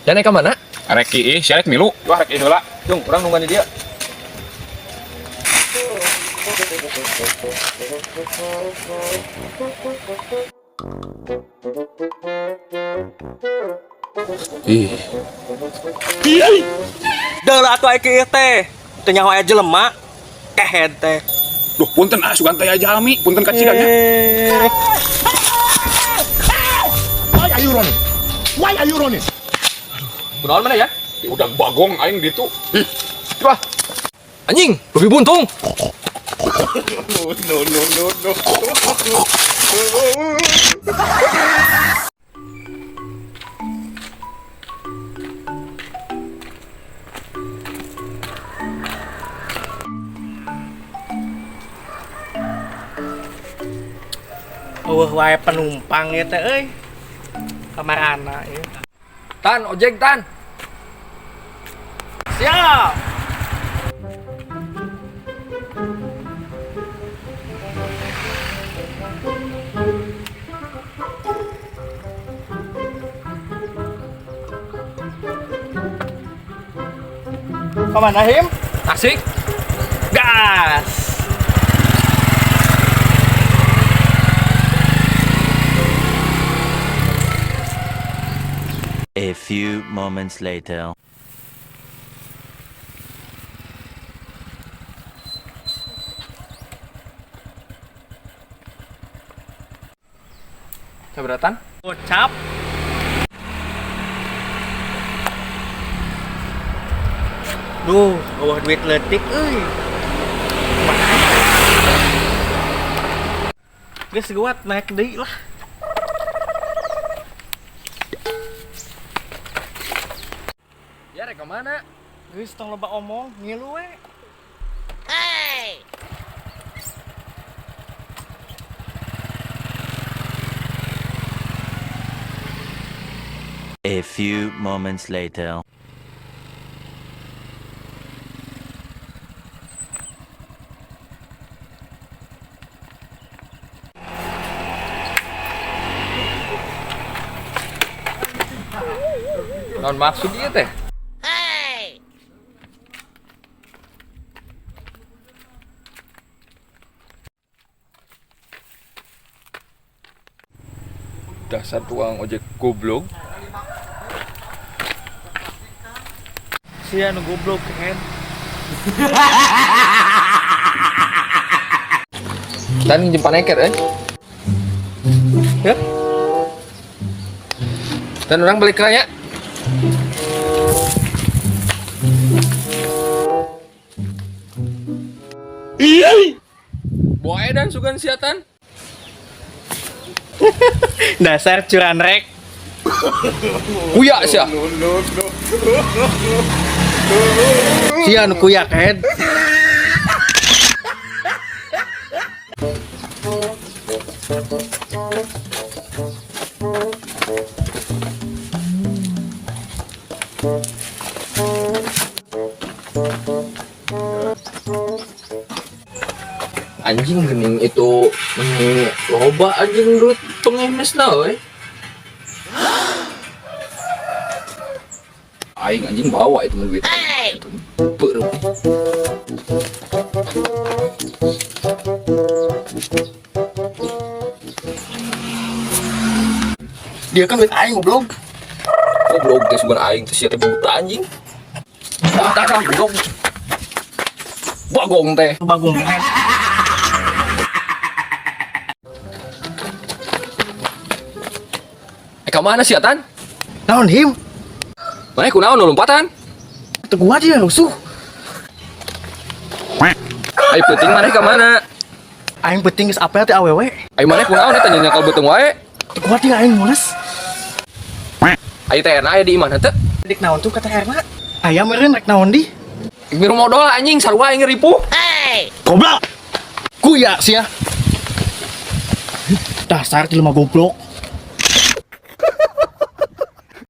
Dan ka mana? Arek ih, sia rek milu. Wah, rek ih heula. Jung, urang nungguan di dia. Ih, Deula atuh aya kieu teh. Teu nyaho aya jelema. Kehed teh. Duh, punten ah sugan teh jalmi, punten kacida nya. Eh, Why are you running? Why are you running? kunaon mana ya? Udah bagong aing ditu. Ih, Wah. Anjing, lebih buntung. no no no no. Eueuh wae penumpang ieu teh euy. Kamarana ieu. Tan, ojek tan. Siap. Kemana Him? Tasik. Gas. A few moments later. Sabaratan? Gocap. Duh, eueuh duit leutik euy. Geus guat naik deui lah. Ya rek ka mana? Geus tong loba omong, ngilu we. A few moments later. Naon maksud ieu teh? Dasar tukang ojek goblok. Sia nu goblok kehed. Tan nginjem paneker eh. Ya. Dan orang balik ya. Boe dan sugan siatan. Dasar curanrek. Kuya sia. No no no. Sia nu kuyak kehed. Anjing gening itu meni loba anjing duit pengemis lah we. Aing anjing bawa itu mah duit. Beureum. Dia kan duit aing goblok. Goblok teh sugan aing teh sia teh buta anjing. Buta kan goblok. Bagong teh. Bagong kehed. Eh ka mana sia tan? Naon Him? Mana kunaon nu lompatan? Teu kuat dia rusuh. Ai penting maneh ka mana? Aing penting geus apel teh awewe. Ai maneh kunaon eta nyanyakal beuteung wae? Teu kuat dia aing mules. Ai teh aya di imah teh. Dik naon tuh kata Erna? Aya meureun rek naon di? Miru modal anjing sarua aing ripuh. Goblok. Kuya sia. Dasar jelema goblok.